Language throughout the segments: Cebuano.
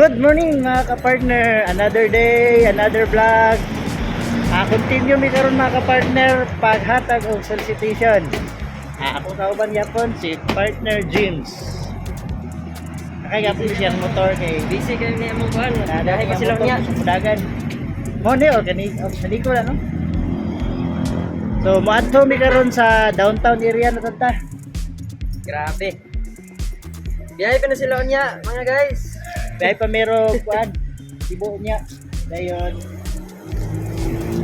Good morning, mga kapartner. Another day, another vlog. Continue mi karon, mga kapartner, paghatag og solicitation. Ako kauban yapon si partner James. Nakagapon siyang motor kay Busy kayo niya mong kuhan. Dahil Dahil pa sila niya. Mudagan. Mo ni or kani o sa likod ano? So moadto mi karon sa downtown area na ta. Grabe. Biyahe pa na sila niya, mga guys. Dahil pa mero kuan. Tibo niya. Dayon.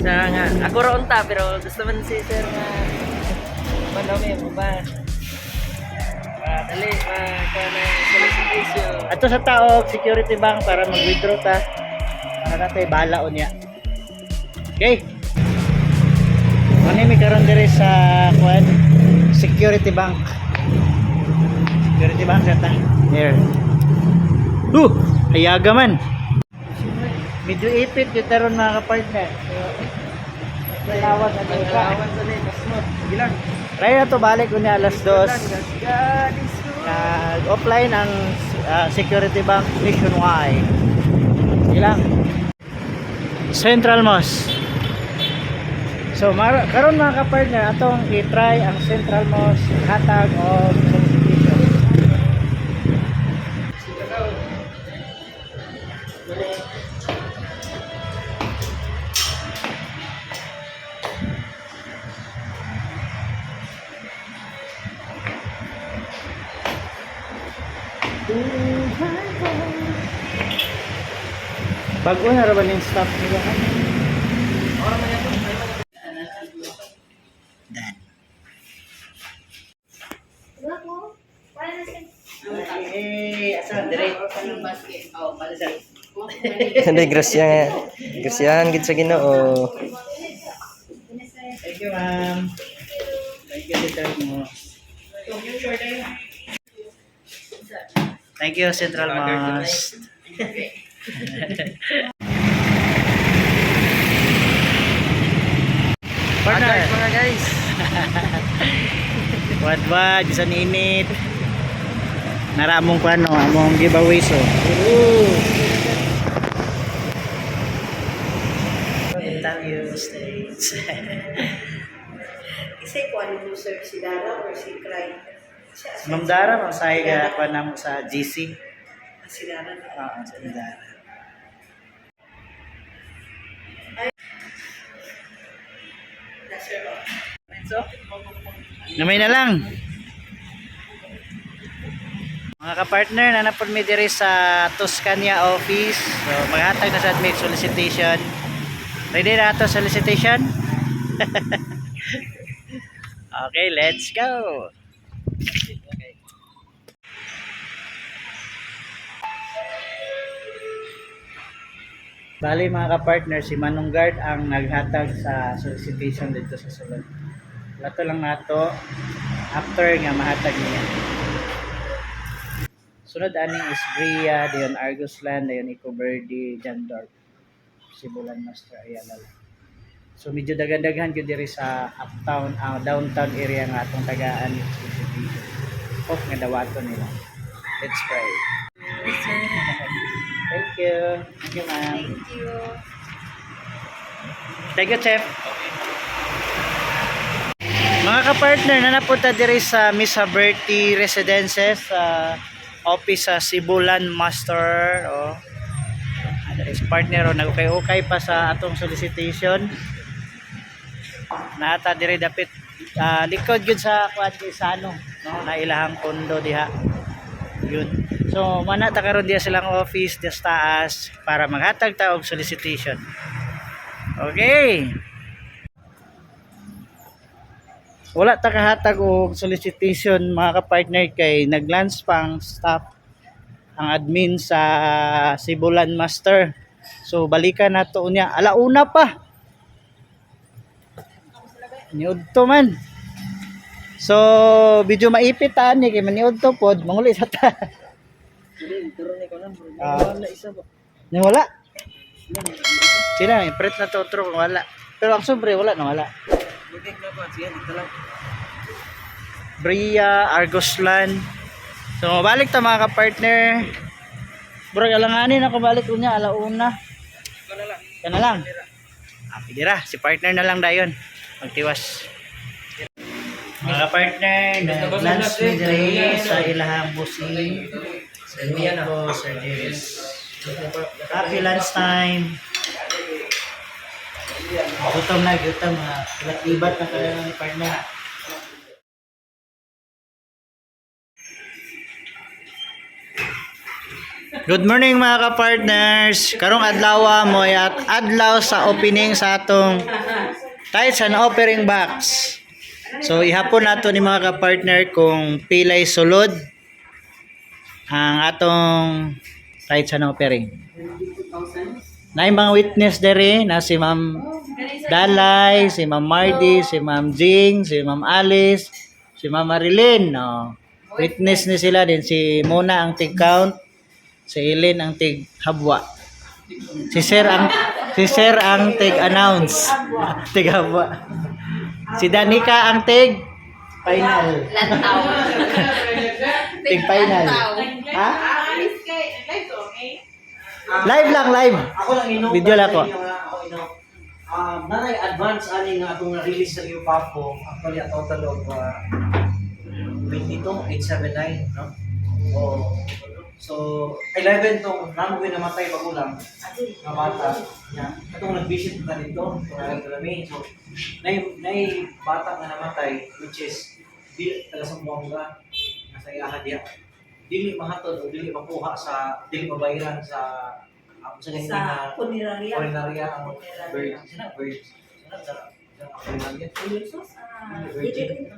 Sa nga, ako ra unta pero gusto man si sir nga manami mo ba. Dali, ma na solicitation. Ato sa taog Security Bank para mag-withdraw ta. Para natay bala unya. Okay. Muna mi karon diri sa kuan, Security Bank. Security Bank sa ta. Here. Hayaga man. Medyo ipit yung taron, mga kapartner. So, Lawan na ka. Lawan sa day, pasmo. Sige lang. Try na to balik unya alas 2. God is good. Nag-offline ang Security Bank nationwide. Sige lang. Central Mosque. So, karon mga kapartner, atong i-try ang Central Mosque hatag og solicitation. Bago na ra ba ning staff nila? Dan. Eh, asa dire? Hindi, grasya. Grasyahan gid sa Ginoo. Thank you, ma'am. Thank you, Central Mosque. Thank you, Central Mosque. Partner, Mga guys. wadwad, bisan init. Naramong kuano, among giveaway so. Ontario States. Isa ko ano sir, si Dara or si Cry? Siya, siya. Ma'am Dara, ma'am sahi ka kuan namo sa GC. Si Dara na. Oo, sa Ma'am Dara. Na, sir. Oh. Namay na lang. Mga kapartner, nanapod mi diri sa Tuscania office. So, maghatag na sa admit solicitation. Ready na ato solicitation? Okay, let's go. Bali, mga kapartner, si Manong Guard ang naghatag sa solicitation dito sa sulod. Lato lang nato after nga mahatag niya. Sunod aning is Bria, dayon Argos Land, dayon Eco Verde, Jandorp, Sibulan Master Ayala lang. So medyo daghan-daghan gyud diri sa uptown, downtown area nga atong tagaan yung solicitation. Hope nga dawaton nila. Let's pray. Thank you. Thank you, ma'am. Thank you. Thank you, Chef. Mga kapartner, na napunta diri sa Miss Haberti Residences sa office sa Sibulan Master. Oh. Diri si partner, oh, nagukay-ukay pa sa atong solicitation. Naata diri dapit likod gyud sa kuan kay Sano, no, na ilahang kondo diha. Yun. So, mana ta karon diha silang office diha sa taas para maghatag ta og solicitation. Okay. Wala ta kahatag og solicitation, mga kapartner, kay nag-lunch pang staff ang admin sa Sibulan Master. So balikan nato unya alauna pa. Niudto man. So medyo maipit ta ni kay maniudto pod manguli sa ta. Turo ni ko lang. Ah. Wala isa ba? Ni wala. Sila print na to otro kung wala. Pero ang sobre wala na wala. Bugig na po. Sige, dito lang. Bria, Argoslan. So, balik ta, mga ka-partner. Bro, alanganin ako balik unya alauna. Ikaw na lang. Ka na lang. Ah, pwede ra. Si partner na lang dayon. Magtiwas. Mga partner, nag-lunch mi diri sa ilahang busing. Sa Nico, Sir Jerry's. Happy lunch time. Gutom na, gutom ha. Ibat-ibat na kayo ni partner. Good morning, mga ka-partners. Karong adlaw mo at adlaw sa opening sa atong Tithes and Offering Box. So ihapon nato ni mga ka-partner kung pilay sulod ang atong tithes and offering. Naay mga witness dere na si Ma'am Dalay, si Ma'am Mardy, si Ma'am Jing, si Ma'am Alice, si Ma'am Marilyn. No. Witness ni sila din si Mona ang tig count, si Eileen ang tig habwa. Si Sir ang tig announce. Tig habwa. Si Danica ang tig final. Lantaw. Tig final. Ha? Live lang, live. Ako lang ino. Video lang ako. Ako ino. Nanay advance ani nga atong na-release sa Liupapo, actually a total of 22,879, no? Oh, so 11 tong namo namatay magulang nga bata niya. Katong nag-visit na dito, itong kami. So nay bata nga namatay, which is di taga Zamboanga, nasa ilaha diya. Dili mahatod o dili makuha sa dili mabayaran sa sa ganyan Sa na funeraria. Culinaria ang bird. Sina bird. Sina sa culinaria. Virgin.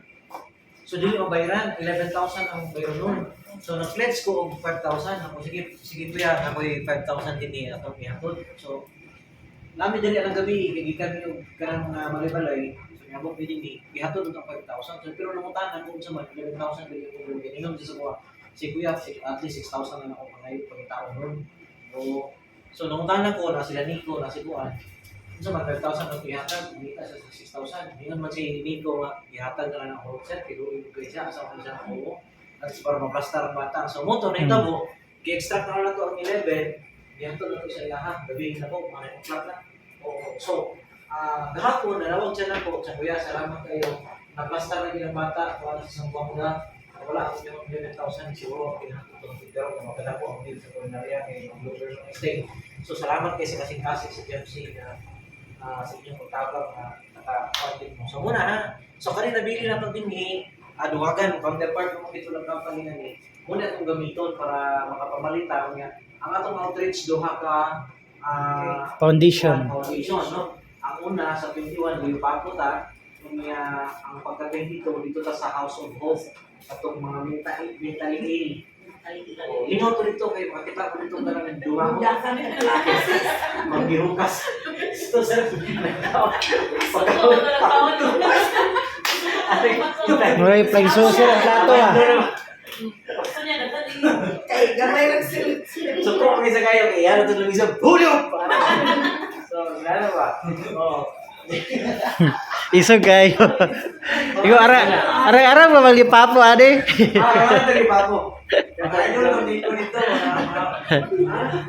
So dili mabayaran, 11,000 ang bayaran nun. So nag-pledge ko og 5,000. Ako, sige sige kuya, ako'y 5,000 din ni atong ihatod. So lami dali ang gabi kay gikan mi og kanang mga balay-balay. So niabot mi dinhi, ihatod ang 5,000. So pero nangutanan ko unsa man 11,000 dili ko kay ingon sa kuha. Si kuya, at least 6,000 na ako pangayo pagkatao nun. O so nangutanan ko na sila Nico, na si Kuan. Unsa man 5,000 ang ihatag, umita sa 6,000. Ingon man si Nico nga ihatag na lang ako sir, pero kay siya asa ko siya ako. At least para maplastar ang bata. So mo to nahitabo, gi-extract na lang to ang 11, ihatod na to sa ilaha. Gabi na po, mga 9 o'clock na. Oo. So, gahapon, nanawag siya na po. Siya, kuya, salamat kayo. Naplastar na ang bata, wala sa isang buwan na. Wala ang inyong 11,000 siguro ang pinahatod ko ng pero maganda po ang deal sa culinarya kay Ma'am Glover ng estate. So, salamat kayo sa kasing-kasing sa GMC na sa inyong pagtabang na naka-content mo. So, muna ha. So, kanina nabili na itong dinhi, duwagan, counterpart mo dito lang company na ni. Muna itong gamiton para makapamalitan nga. Ang atong outreach, duha ka Foundation. Foundation, no? Ang una sa 21, Liupapo ta, unya ang pagka 22 dito ta sa House of Hope atong mga mentally ill. Oh, lingaw to dito kay makakita ko dito ka ng duha ko. Maghirukas. So sir, Muray flying saucer ang plato ah. Kay gamay lang sila. So kung isa kayo kay ano to lang isa hulyo. So, lalo ba? Oh. Isog kayo. Ikaw ara ara ara ba maglipapo ade. Ah, wala to Liupapo. Kaya nyo dito dito.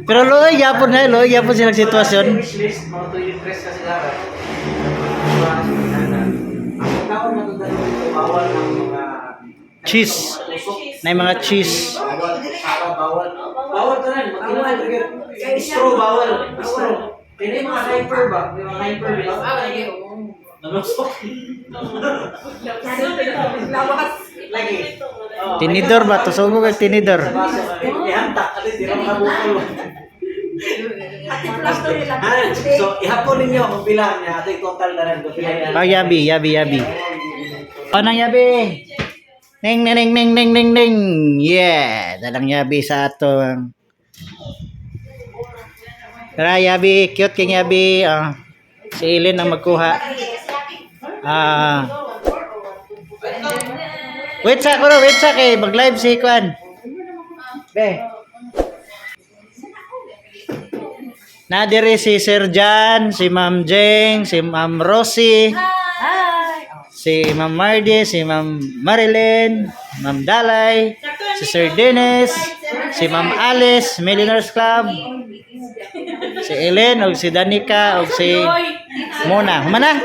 Pero luoy gyapon na, luoy gyapon silang sitwasyon. Wish list, mga toilet dress kasi lara. Ang tao na ito dito, bawal ang mga Cheese. Tusok. Na yung mga cheese. Bawal, sara, bawal. Bawal tanan, magkailangan talaga. Straw, bawal. Straw. Kaya yung mga hyper ba? Yung mga hyper ba? Nalusok. Lawas. Lagi. Oo. Tinidor ba? Tusog ko kay tinidor. Sa baso. Ihanta. Alis, di na makabukol. Ati plato nila. Ah, so, ihapon ninyo kung pila niya. Ito yung total na rin. Kung pila niya. Ah, yabi, yabi, yabi. Panang yabi. Ning, ning, ning, ning, ning, ning. Yeah, dalang yabi sa atong. Tara, yabi. Cute king yabi. Ah, si Ilin ang magkuha. Ah. Wait sa ko, wait sa kay mag-live si Kwan. Be. Na dire si Sir Jan, si Ma'am Jeng, si Ma'am Rosie. Si Ma'am Mardy, si Ma'am Marilyn, Ma'am Dalay, si Sir Dennis, Si Ma'am Alice, Millionaires Club. Si Ellen, og si Danica, og si Mona. Humana?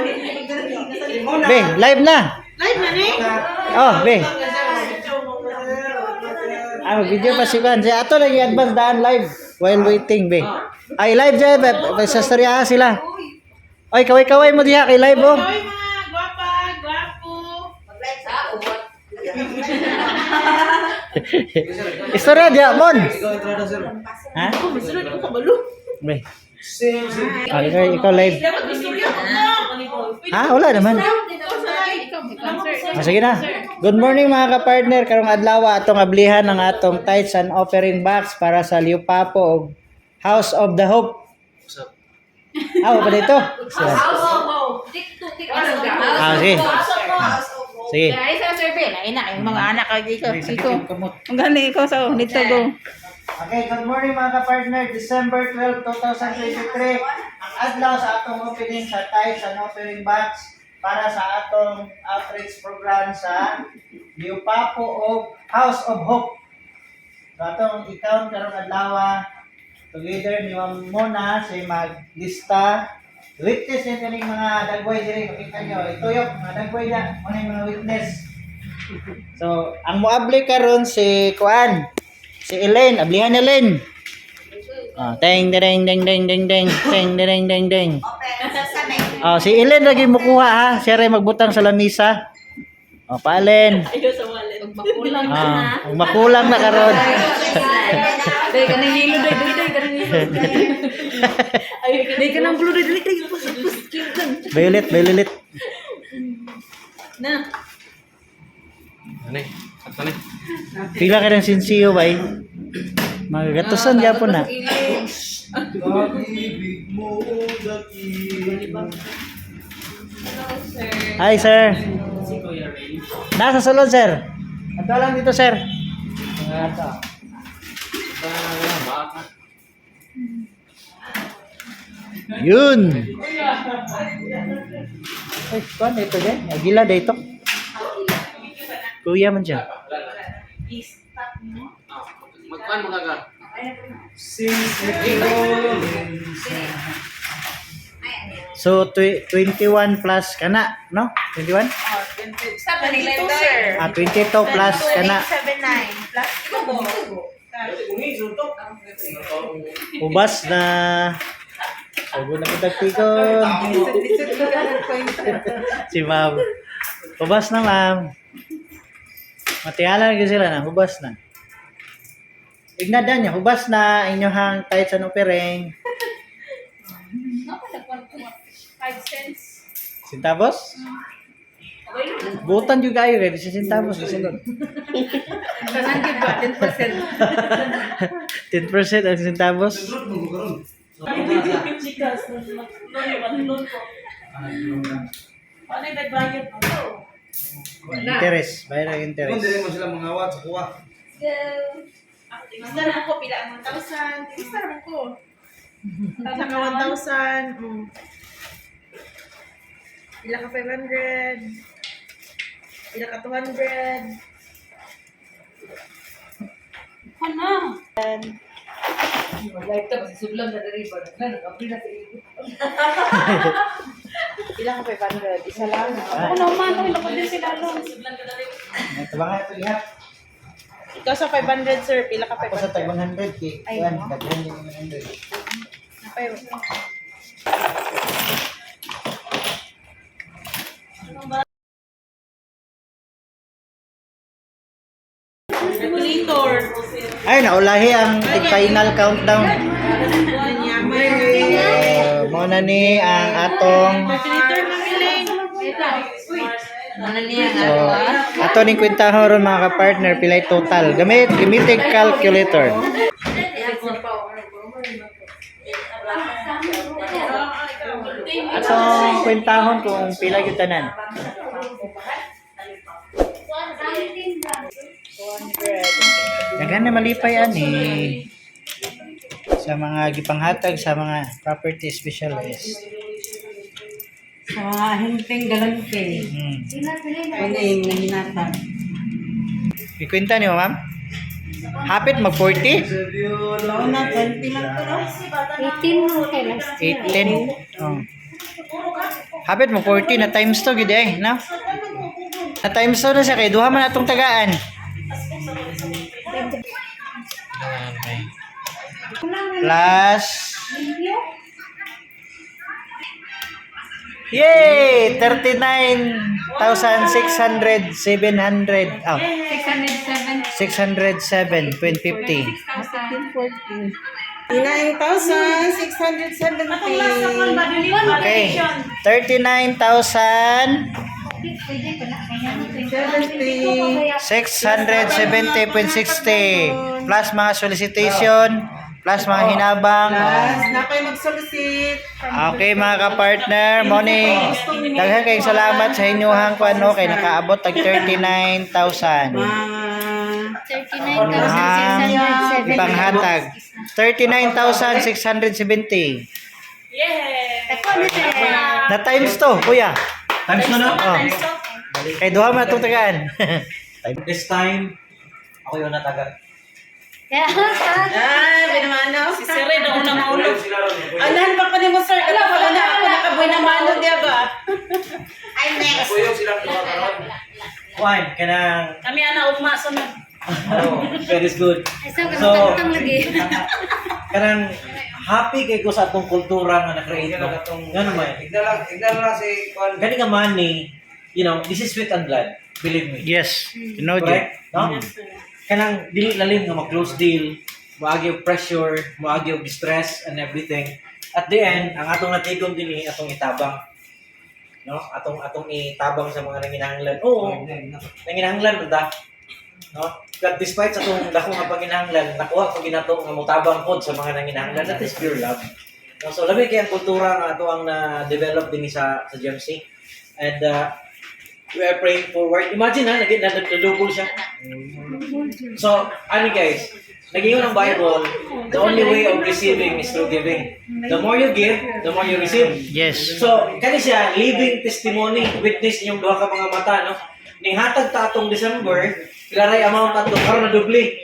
Be, live na. Live na ni? Oh, be. Ah, video pa si Kwan. Si ato lagi advance daan live while waiting, be. Ay, live dyan, be. Sa storya sila. Oy, kaway-kaway mo diha kay live, oh. Hoy mga gwapa, gwapo. Mag-live sa uwat. Istorya diha, Mon. Ikaw entrada, sir. Ha? Masunod ko kabalo. Be. Ah, ikaw live. Dapat istorya ko. Ha? Wala naman. Ah, sige na. Good morning, mga kapartner. Karong adlaw atong ablihan ang atong tithes and offering box para sa Liupapo og House of the Hope. Ah, pa dito. Sige. Ah, sige. Sige. Ay, sa survey, lain na yung mga anak kay dito. Ay, sakit Iko. yung kamot. Ang gani ikaw sa dito go. Okay, good morning, mga kapartner. December 12, 2023. Ang adlaw sa atong opening sa tithes and offering box para sa atong outreach program sa Liupapo o House of Hope. So atong i-count karong adlaw together ni Ma'am Mona si maglista witness ni kaning mga dagway diri, makita nyo ituyok mga dagway na mo na yung mga witness. So ang moabli karon si kuan, si Elaine, ablihan ni Elaine. Ah, teng ding ding ding ding ding teng ding ding ding. Open sa may. Oh, si Elaine lagi mukuha ha. Siya rin magbutang sa lamisa. Oh, palen. Makulang. Ah, ug makulang na karon. Day kanang hilo day day day kanang hilo. Day kanang blue day day day. Violet, violet. Na. Ano eh? Ato na. Pila ka ng sinsiyo bay. Magagatusan gyapon na. Pag-ibig mo, dakila. Hi, sir. Nasa sulod, sir. Ato lang dito, sir. Ato. Yun. Ay, kuan ito din. Agila dito. Kuya man siya. Magkuhan mo ka. So, 21 plus kana, no? 21? Sa 22, sir. Ah, 22 plus kana. 79 plus Ubas na. Ubo na kitag tikon. Si ma'am. Ubas na, ma'am. Matiala na sila na. Hubas na. Ignadan niya. Hubas na inyong tithes and offering. 5 cents. Centavos? Butan juga ayo kay bisa centavos bisa. Kanan gid ba 10%. 10% ang centavos. Chicas, loan ko. Ano yung bayad mo? Interest, bayad ang Kung interest. dili mo sila mangawat sa kuha. Tingsta na ako, pila ang 1,000. Tingsta na ko. Saka 1,000. Pila ka 500. Pila ka 200. Kana. Mag-live ta kasi sudlan na diri ba. Nag-abri na sa iyo. Pila ka 500. Isa lang. Ako naman, oy lakad din sila lo. Ito ba nga ito iha? Ikaw sa 500, sir. Pila ka Ako sa 500. tag 100 kay. Ay, Kuan, no? daghan yung 100. Calculator. Ay, naulahi ang final countdown. Mo na ni ang atong Calculator, Ma'am Elaine. Ano niya so, ato ning kwentahon ron, mga ka-partner, pilay total. Gamit gamitig calculator. Atong kwentahon kung pila gyud tanan. Daghan na malipay ani sa mga gipanghatag sa mga property specialist. Sa mga ahenteng galante. Ano yung nahinatag? Ikwenta niyo, ma'am? Hapit mag 40? Na, 20 lang to, no? 18 mo kay last year. 18. Oh. Hapit mo 40 na times 2 gid eh, no? Na times 2 na siya kay duha man atong tagaan. Plus. Yay! 39,600 700. Oh, 607. 607.50. 6,000. 9,670. Okay. 39,000 70. 670.60 plus mga solicitation plus mga hinabang. Plus, na kayo mag-solicit. Okay, mga ka-partner, morning. Daghan kayong salamat sa inyuhang kuano kay nakaabot tag 39,000. Ah, 39,670. Ipanghatag 39,670. Ako na sir. Na times to, kuya. Times na na? Oh. Kay duha man atong tagaan. This time, ako yung nataga. Ah, binamano. Si Sir Red, ako na maulog. Anahan pa pa ni mo, sir. Alam, wala na ako nakabuhay na mano, di ba? I'm next. Kuan, kanang. Kami ana ugma sunod. Oh, that is good. Ay, so, So, katang lagi. Kanang happy kay ko sa atong kultura nga na-create, no. Ngano man? Igna lang si Kwan. Gani nga money, this is sweat and blood. Believe me. Yes, you know. Correct? No? Kanang dili lalim nga mag-close deal, moagi og pressure, moagi og distress and everything. At the end, ang atong natigom dinhi atong itabang. No? Atong itabang sa mga nanginahanglan. Oo, nanginahanglan ba? No? But despite sa atong dako nga panginahanglan, nakuha ko ginato nga motabang pod sa mga nanginahanglan. That is pure love. No? So labi kay ang kultura nga ato ang na-develop dinhi sa GMC. And we are praying forward. Imagine ha, naging nadouble siya. So, ano guys, naging ang Bible, the only way of receiving is through giving. The more you give, the more you receive. Yes. So, kani siya, living testimony, witness inyong duha ka mga mata, no? Ning hatag ta atong December, pilaray amount ato karon na doble.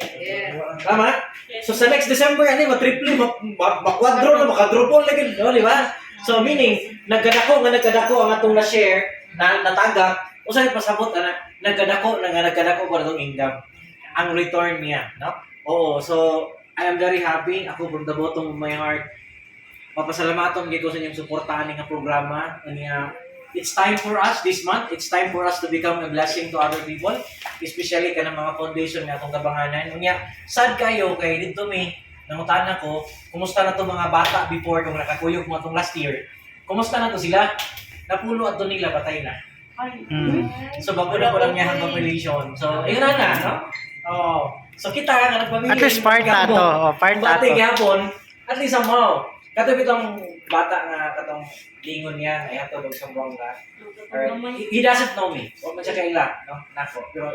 Tama? So sa next December ani matriple, makwadro na makadruple lagi, no, di ba? So meaning nagkadako nga nagkadako ang atong na-share na natagak, usay pasabot ana nagkadako na nga nagkadako para atong income. Ang return niya, no? Oo, so I am very happy ako from the bottom of my heart. Papasalamaton gyud ko sa inyong suportahan nga programa niya. It's time for us this month, it's time for us to become a blessing to other people, especially kanang mga foundation nga atong tabanganan. Unya, sad kayo kay didto mi nangutan ako, kumusta na to mga bata before kung nakakuyog mo atong last year? Kumusta na to sila? Napuno ato nila, patay na. So bago na ko lang niya ang population. So ayun na na, no? Oo. So kita nga nagpamilya. At least part na to. Oh, part na Bati to. gihapon, at least somehow. Kato bitong bata nga katong lingon niya ay ato og Zamboanga. Alright. He doesn't know me. Wa man siya kaila, no? Nako. Pero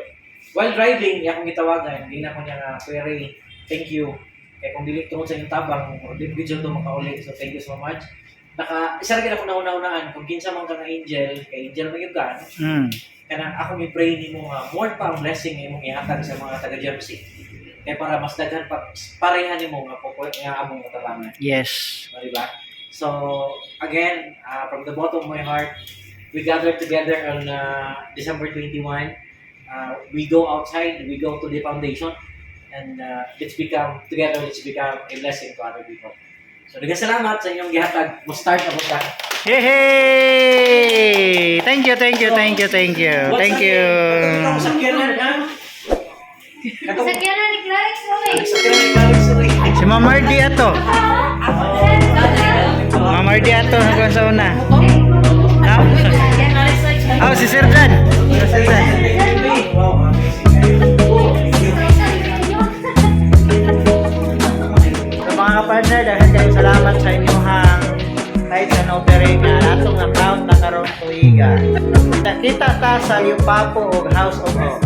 while driving, niya akong gitawagan, di na ko niya nga, "Kuya Ray, thank you. Kay kung dili tungod sa inyong tabang, or di video to makauli. So thank you so much." Naka isa ra gid ako nauna-unaan kung kinsa man ka nga angel, kay angel man gyud ka, no? Kanang akong i-pray nimo nga more pa ang blessing nga imong ihatag sa mga taga GMC. Kay para mas daghan pa pareha nimo nga po nga among matabangan. No, di ba? So again, from the bottom of my heart, we gather together on December 21. We go outside, we go to the foundation, and let's become together. Let's become a blessing to other people. So, daghang salamat sa inyong gihatag. Mo start ako sa Yay! Thank you, thank you, thank you, thank you. Thank you. Katong sakyanan, ha? Katong Sakyan na ni Clarix, oy. sakyanan ni Clarence, sorry. Si Ma'am Mardy ato. Ma'am Mardy ato hanggang sa una. No? Oh, si Sir Jan. Si Sir Jan. Wow, amazing. So mga kapartner, dahil kayo salamat sa inyong tithes and offering nga atong account na karon tuiga. Kita ta sa Liupapo ug House of Hope.